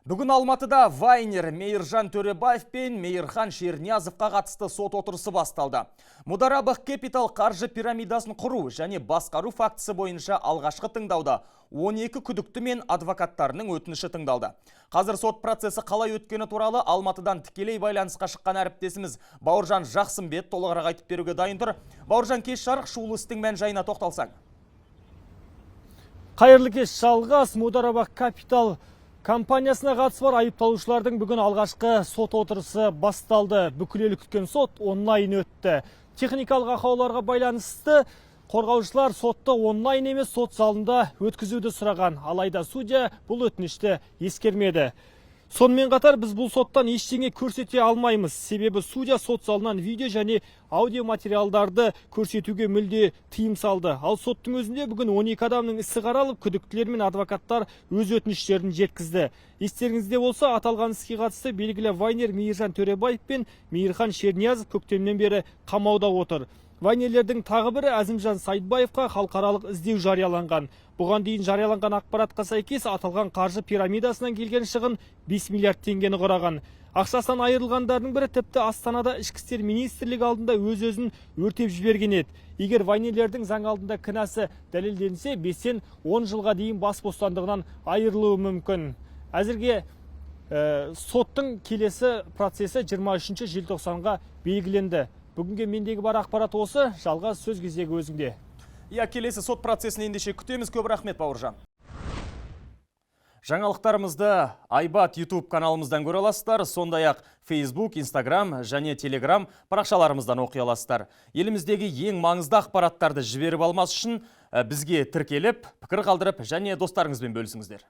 Бүгін Алматыда вайнер Мейіржан Төребаев пен Мейірхан Шерниязовқа қатысты сот отырысы басталды. Мударабах Кэпитал қаржы пирамидасын құру және басқару фактісі бойынша алғашқы тыңдауда 12 күдікті мен адвокаттарының өтініші тыңдалды. Қазір сот процесі қалай өткені туралы Алматыдан тікелей байланысқа шыққан әріптесіміз Бауыржан Жақсымбет толығырақ айтып беруге дайын тұр. Бауыржан, кеш жарық, шулы істің мән жайына тоқталсаң. Қайырлы кеш, Жалғас. Мударабах Капитал компаниясына қатысы бар айыпталушылардың бүгін алғашқы сот отырысы басталды. Бүкіл ел күткен сот онлайн өтті. Техникалық ақауларға байланысты қорғаушылар сотты онлайн емес, сот залында өткізуді сұраған. Алайда судья бұл өтінішті ескермеді. Сонымен қатар, біз бұл соттан ештеңе көрсете алмаймыз. Себебі судья сот залынан видео және аудио материалдарды көрсетуге мүлде тыйым салды. Ал соттың өзінде бүгін 12 адамның ісі қаралып, күдіктілер мен адвокаттар өз өтініштерін жеткізді. Естеріңізде болса, аталған іске қатысты белгілі вайнер Мейіржан Төребаев пен Мейірхан Шерниязов көктемнен бері қамауда отыр. Вайнерлердің тағы бірі Әзімжан Сайдбаевқа халықаралық іздеу жарияланған. Бұған дейін жарияланған ақпаратқа сәйкес, аталған қаржы пирамидасынан келген шығын 5 миллиард теңгені құраған. Ақшасынан айырылғандардың бірі тіпті Астанада Ішкі істер министрлігі алдында өз-өзін өртеп жіберген еді. Егер вайнерлердің заң алдында кінәсі дәлелденсе, 5-тен 10 жылға дейін бас бостандығынан айырылуы мүмкін. Әзірге соттың келесі процесі 23 желтоқсанға белгіленді. Бүгінге мендегі бар ақпарат осы. Жалғас, сөз кезегі өзіңде. Иә, келесі сот процесін ендеше күтеміз. Көп рахмет, Бауыржан. Жаңалықтарымызды Айбат YouTube каналымыздан көре аласыздар, сондай-ақ Facebook, Instagram және Telegram парақшаларымыздан оқи аласыздар. Еліміздегі ең маңызды ақпараттарды жіберіп алмас үшін бізге тіркеліп, пікір қалдырып және достарыңызбен бөлісіңіздер.